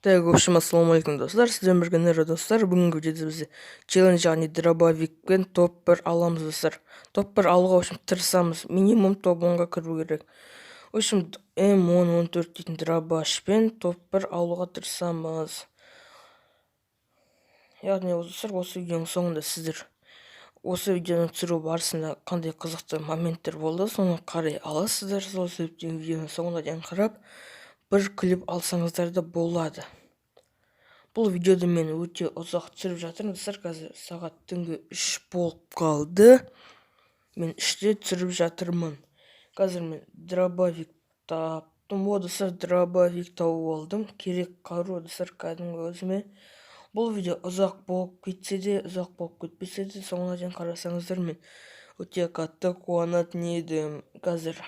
Так, в общем, ассалаумағалейкум, достар. Сіздермен бірге Нера, достар. Бүгінгі видеода бізде челлендж, яғни дробовикпен топ 1 аламыз, достар. Топ 1 алуға, в общем, тырысамыз. Минимум топ 10-ға кіру керек. В общем, М1014 дейтін дробашпен топ 1 алуға тырысамыз. Яғни, достар, осы видеоның соңында сіздер осы видеоны түсіру барысында қандай қызықты моменттер болды, соны қарай аласыздар. Сол себептен видеоның соңына дейін қарап, бір күліп алсаңыздар да болады. Бұл видеоды мен өте ұзақ түсіріп жатырмын, достар. Қазір сағат түнгі 3 болып қалды. Мен 3-те түсіріп жатырмын. Қазір мен дробовик таптым. О, достар, дробовик тауып алдым. Керек қару, достар, кәдімгі өзіме. Бұл видео ұзақ болып кетсе де, ұзақ болып кетпесе де, соңына дейін қарасаңыздар, мен өте қатты қуанатын едім. Қазір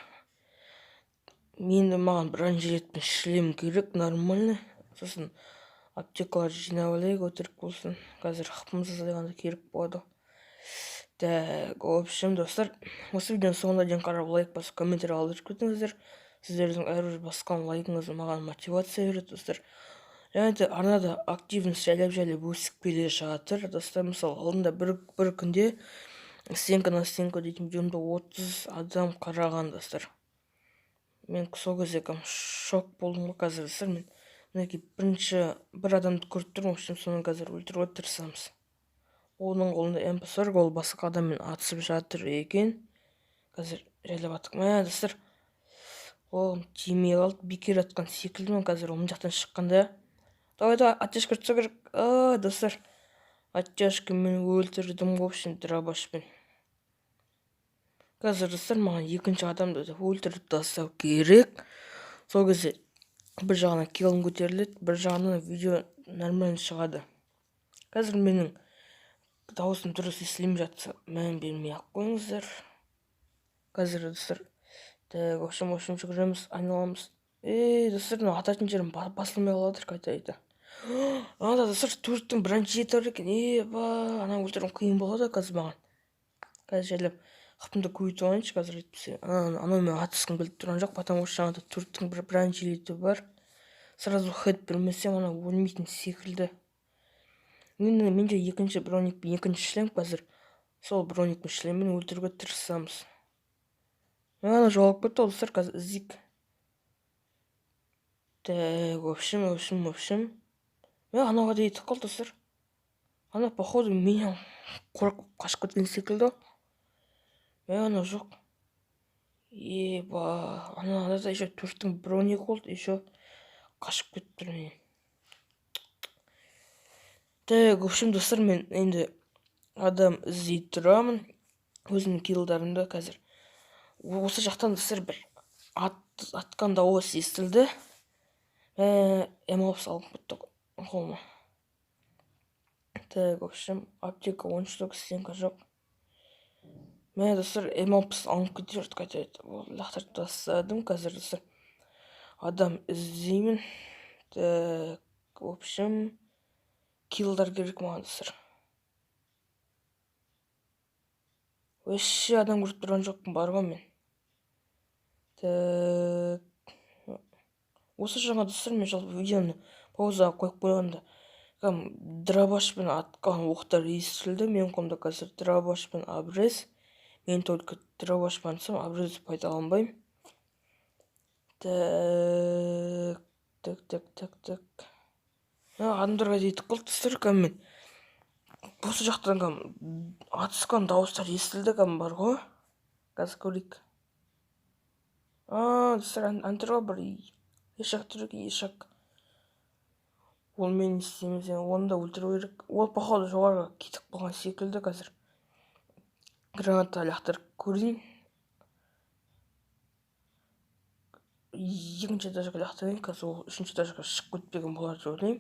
енді маған бронежилет пен шлем керек, нормально. Сосын аптекалар жинап алайық, өтірік болсын. Қазір хпымыз азайғанда керек болады. Так, в общем, достар, осы видеоның соңына дейін қарап, лайк басып, комментарий қалдырып кетіңіздер. Сіздердің әрбір басқан лайкыңыз маған мотивация береді, достар. Және де арнада активность жайлап жайлап өсіп келе жатыр, достар. Мысалы, алдында бір күнде «Стенка на стенку» дейтін видеомды 30 адам қараған, достар. Мен сол кезде шок болдым ғой. Қазір, достар, мен мінекей бірінші бір адамды көріп тұрмын. В общем, соны қазір өлтіруге тырысамыз. Оның қолында МП 40, ол басқа адаммен атысып жатыр екен. Қазір жайлап аттық. Мә, достар, оғым тимей қалды, бекер атқан секілдімін. Қазір ол мына жақтан шыққанда, давай, давай, оттяжка жасау керек. А, достар, оттяжкамен өлтірдім, в общем, дробашпен. Қазір, достар, маған екінші адамды өлтіріп тастау керек. Сол кезде бір жағынан киллім көтеріледі, бір жағынан видео нормально шығады. Қазір менің дауысым дұрыс естілмей жатса, мән бермей ақ қойыңыздар. Қазір, достар, так, в общем, жүгіреміз, айналамыз. Ей, достар, мынау ататын жерім басылмай қалып жатыр қайта қайта. Анада, достар, төрттің бронежилеті бар екен. Еба, ананы өлтіру қиын болады қазір маған. Қазір жайлап хпымды көбейтіп алайыншы қазір, әйтпесе анаумен атысқым келіп тұрған жоқ, потому что жаңағыда төрттің бір бронежилеті бар. Сразу хед бермесем, анау өлмейтін секілді. Енді менде екінші броник пен екінші шлем. Қазір сол броник пен шлеммен өлтіруге тырысамыз. Ана жоғалып кетті ғой, достар, қазір іздейік. Так, в общем, мә, анауға дейін кетіп қалды, достар. Ана, походу, менен қорқып қашып кеткен секілді. Мә, анау жоқ. Еба, ана анада еще төрттің бронигі болды, еще қашып кетіп тұр менен. Так, в общем, достар, мен енді адам іздей тұрамын өзімнің киллдарымды. Қазір осы жақтан, достар, бір атқан дауыс естілді. М 60 алып кетті қолыма. Так, в общем, аптека 13 штук, стенка жоқ. Мә, достар, М 60 алынып кете берді қайта қайта. Лақтырып тастадым. Қазір, достар, адам іздеймін. Так, в общем, киллдар керек маған, достар. Вообще адам көріп тұрған жоқпын бар ғой мен. Так, осы жаңа, достар, мен жалпы видеоны паузаға қойып қойғанда, кәдімгі дробашпен атқан оқтар естілді. Менің қолымда қазір дробаш пен обрез. Мен только дробашпен атсам, обрезді пайдаланбаймын. Так, так, так, так, так, адамдарға жетіп қалды, достар. Кәдімгі мен осы жақтан кәдімгі атысқан дауыстар естілді кәдімгі бар ғой. Қазір көрейік. А, достар, ана тұр ғой, бір ешак тұр екен, ешак. Онымен не істейміз енді? Оны да өлтіру керек. Ол, походу, жоғарыға кетіп қалған секілді. Қазір граната лақтырып көрейін. Екінші этажға лақтырайын. Қазір ол үшінші этажға шығып кетпеген болар деп ойлаймын.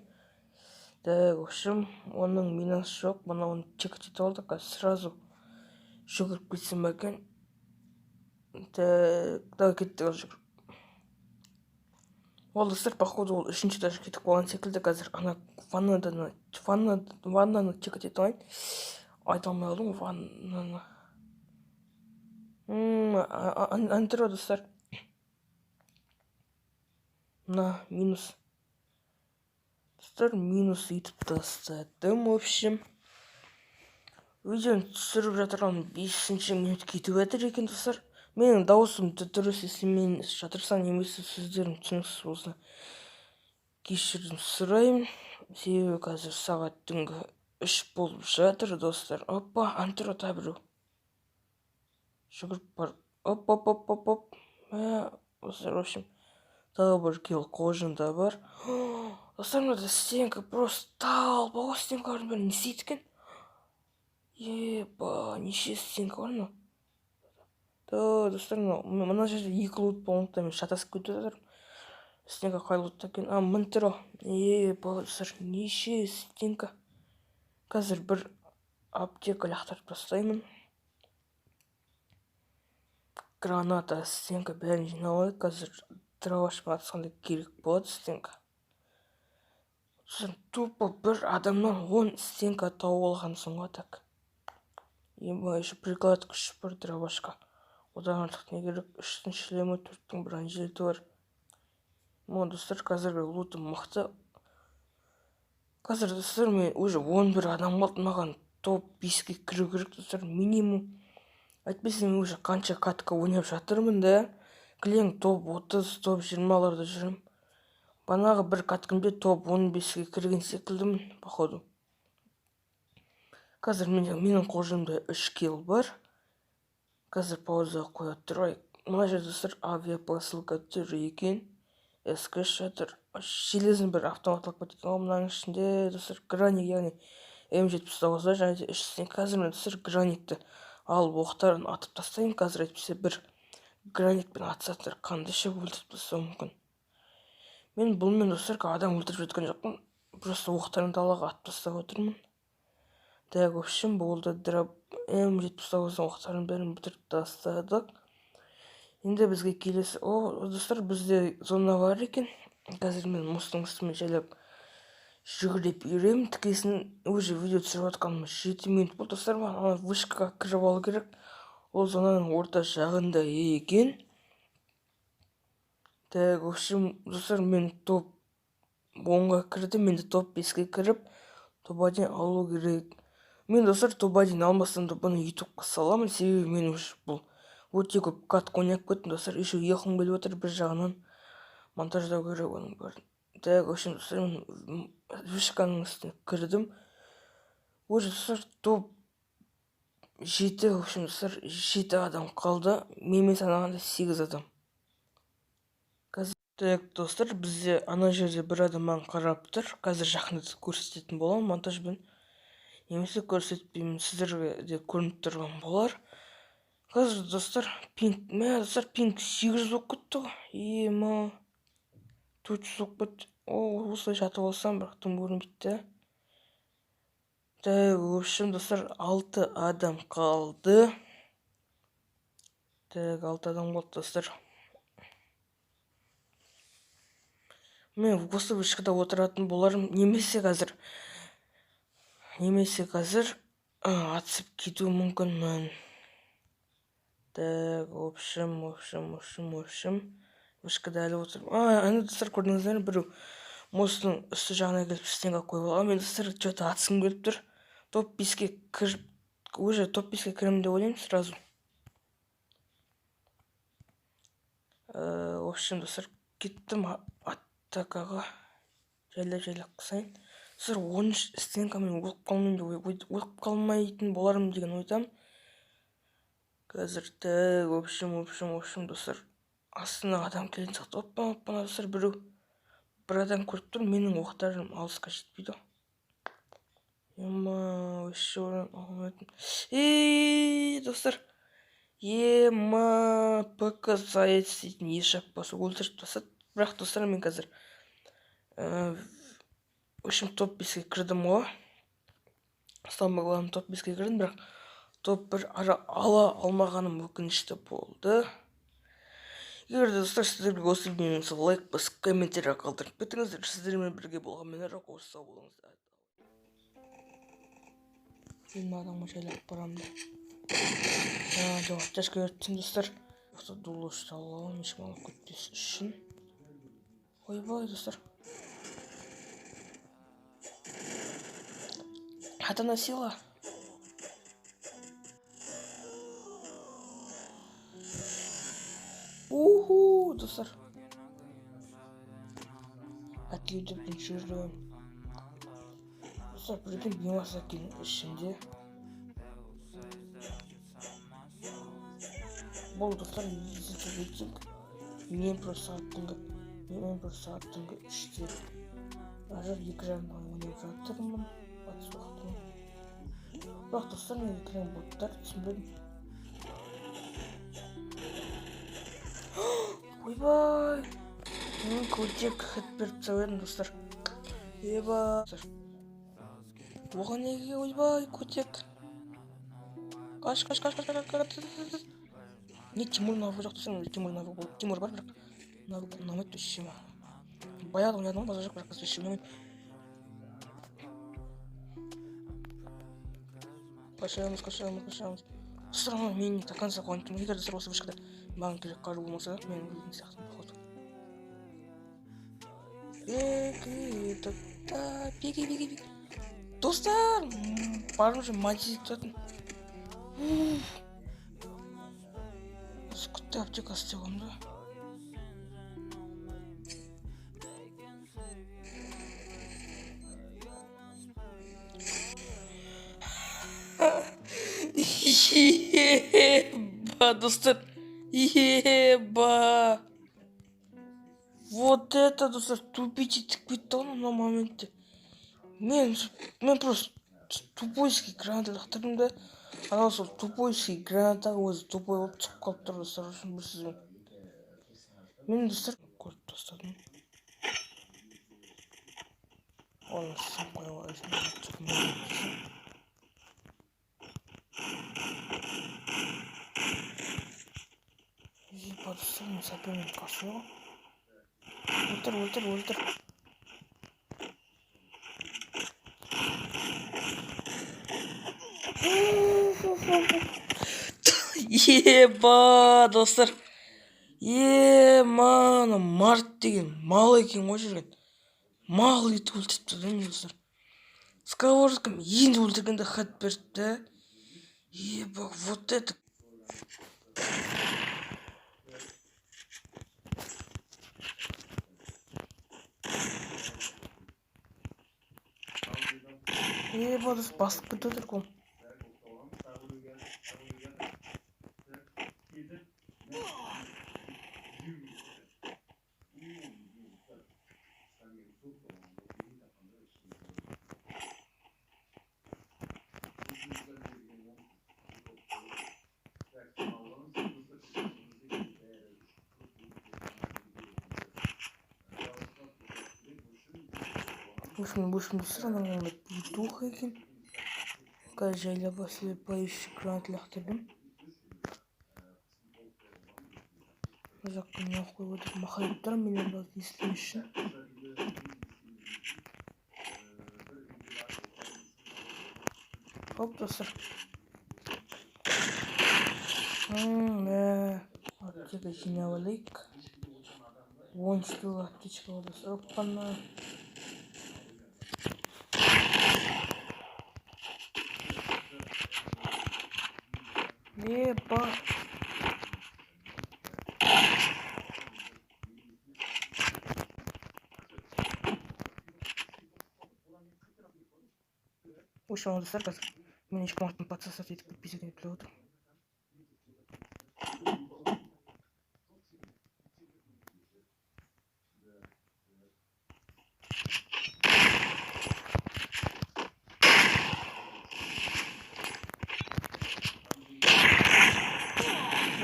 Так, в общем, оның минасы жоқ. Мынауын чекать етіп алдық. Қазір сразу жүгіріп кетсем ба екен? Так, давай, кеттік жүгіріп. Ол, достар, походу, ол үшінші этажға кетіп қалған секілді. Қазір ана ваннадан, ваннаны чекать етіп алайын. Айта алмай қалдым ғой ваннаны. Ана тұр ғой, достар. Мына минус. Достар, минус етіп тастадым, в общем. Видеоны түсіріп жатырған 5-минут кетіп жатыр екен, достар. Менің дауысым дұрыс естілмей жатырса немесе сөздерім түсініксіз болса, кешірім сұраймын. Себебі қазір сағат түнгі 3 болып жатыр, достар. Опа, антро тағы біреу. Жүгіріп барып. Оп, оп, оп, оп, оп. Мә, достар, в общем, тағы бір килл қоржында бар. Достар, мынада стенка просто толпа ғой, стенкалардың бәрі не істейді екен? Еба, неше стенка бар мынау? Да, достар, мынау мына жерде екі лут болғандықтан мен шатасып кетіп жатырмын. Стенка қай лутта екен? А, мін тұр ғой. Еба, достар, неше стенка. Қазір бір аптека лақтырып тастаймын. Граната, стенка бәрін жинап алайық. Қазір дробашпен атысқанда керек болады стенка. Достар, тупо бір адамнан 10 стенка тауып алғансың ғой, так. Еба, еще прикладка үш бар дробашка. Одан артық не керек? Үштің шлемі, төрттің бронежилеті бар. Мо, достар, қазіргі лутым мықты. Қазір, достар, мен уже 11 адам қалды, маған топ 5-ке кіру керек, достар, минимум. Әйтпесе мен уже қанша катка ойнап жатырмын да, кілең топ 30, топ 20-ларда жүремін. Банағы бір каткамде топ 15-ке кірген секілдімін, походу. Қазір менің қоржынымда 3 килл бар. Қазір паузаға қоя тұрайық. Мына жерде, достар, авиапосылка тұр екен. СК жатыр. Железный бір автомат алып кеткен ғой мынаның ішінде, достар, граник, яғни М79 бар және де үш. Қазір мен, достар, граникті алып, оқтарын атып тастаймын. Қазір әйтпесе бір граникпен атсаңдар, қандайша өлтіріп тастауы мүмкін. Мен бұнымен, достар, адам өлтіріп жатқан жоқпын, просто оқтарын далаға атып тастап отырмын. Так, в общем, болды, дроп М79-дың оқтарын бәрін бітіріп тастадық. Енді бізге келесі, о, достар, бізде зона бар екен. Қазір мен мосттың үстімен жайлап жүгіріп жүремін. Тікесін уже видео түсіріп жатқаныма 7 минут болды, достар. Маған ана вышкаға кіріп алу керек, ол зонаның орта жағында екен. Так, в общем, достар, мен топ 10-ға кірдім. Енді топ 5-ке кіріп, топ 1 алу керек. Мен, достар, топ 1 алмасам да, бұны ютубқа саламын, себебі мен уже бұл өте көп катка ойнап кеттім, достар. Еще ұйқым келіп отыр, бір жағынан монтаждау керек оның бәрін. Так, в общем, достар, мен вышканың үстіне кірдім уже, достар, топ 7. В общем, достар, жеті адам қалды, менімен санағанда сегіз адам қазір. Так, достар, бізде ана жерде бір адам маған қарап тұр. Қазір жақындатып көрсететін боламын монтажбен немесе көрсетпеймін, сіздерге де көрініп тұрған болар. Қазір, достар, пинг, мә, достар, пинг 800 болып кетті ғой, ема, 400 болып кетті. О, осылай жатып алсам, бірақ тым көрінбейді да. Так, в общем, достар, алты адам қалды. Так, алты адам қалды, достар. Мен осы вышкада отыратын болармын немесе қазір атысып кетуім мүмкінмін. Так, в общем, в общем, в общем, в общем, вышкада әлі отырмын. А, ана, достар, көрдіңіздер ме, біреу мосттың үсті жағына келіп, стенка қойып алған. Мен, достар, че то атысқым келіп тұр. Топ 5-ке кіріп, уже топ 5-ке кіремін деп ойлаймын сразу. В общем, достар, кеттім атакаға. Жайлап жайлап қысайын. Достар, 13 стенкамен өліп қалмаймын деп, өліп қалмайтын болармын деген ойдамын қазір. Так, в общем, в общем, в общем, достар, астына адам келетін сияқты. Опа, опа, достар, біреу, бір адам көріп тұр. Менің оқтарым алысқа жетпейді ғой. Ема, вообще ей, достар, ема, ПК заяц дейтін ешак болса, өлтіріп тастады. Бірақ, достар, мен қазір, в общем, топ 5-ке кірдім ғой. Самое главное, топ 5-ке кірдім, бірақ топ 1 ала алмағаным өкінішті болды. Егер де, достар, сіздерге осы видео, лайк басып, комментарий қалдырып кетіңіздер. Сіздермен бірге болған мен, Рақо. Сау болыңыздар. Мен адамға жайлап барамын да. Жоқ, оттяжка беріп тұрсың, достар. Дуло ұстап аламын, ешкім алып кетпес үшін. Ойбай, достар. Ата-ана сила. Уху, достар. Әтілеуді бірінші жүрген. Достар, бірден Бимасакидің ішінде. Бұл, достар, есікті рейтинг. Мен просто сағат түнгі 3-те. Ажар 2:30 ойнап жатырмын. Батыс уақытымен. Бірақ, достар, мен екран боттар түсінбедім. Ойбай! Мен көтек хит беріп тастап едім, достар. Еба. Оған неге ойбай, көтек. Қаш, қаш, қаш, қаш, қаш, қаш. Не, Тимур навык жоқ десең, Тимур навык болды. Тимур бар, бірақ навык ұнамайды вообще маған. Баяғыда ойнадым ғой, базар жоқ, бірақ вообще ұнамайды. Қашамыз, қашамыз, қашамыз. Достар, ана мен до конца қуанып тұрмын. Егер достар осы вышкада маған керек қару болмаса, мен өлетін сияқтымын, походу. Беги, та, беги, беги, беги. Достар, барымша мазит тұратын. Күтті аптека істеп аламын да. Еба, достар. Еба. Вот это, достар, тупить етіп кетті ғой мына моментте. Мен просто тупойский граната лақтырдым да. Анау сол тупойский граната өзі тупой болып түсіп қалып тұр, достар, үшін бір сөзбен. Мен, достар, көріп тастадым. Оны сып қоюға. Еба, достар, мен сапермен қарсы ғой. Өлтір, өлтір, өлтір. Еба, достар. Ема, ана Март деген мал екен ғой жүрген. Мал етіп өлтіріп тастады мені, достар. Сковородкам енді өлтіргенде хат берді. Еба, вот это. Еба, достар, басып кетіп отыр ғой. В общем, достар, ана петух екен. Қазір жайлап ослепающий гранат лақтырдым. Мына жаққа не қойып отыр, махайып тұр менен бас естімес үшін. Хоп, достар. Мә, аптека жинап алайық. 10 штук аптечка бар, достар. Оппана. Еба. В общем, достар, қазір мен ешкім артын подсосать етіп кетпесе деп тілеп отырмын.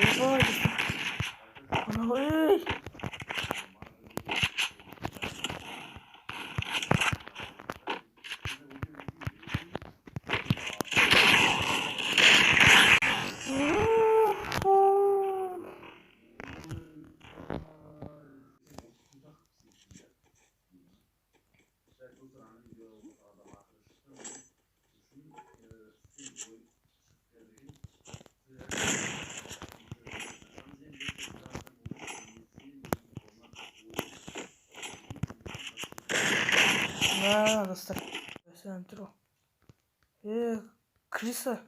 Ойбай, достар. Анау, ей! Мә, достар. Сәлем тұр. Е, крыса,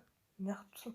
неғып тұрсың?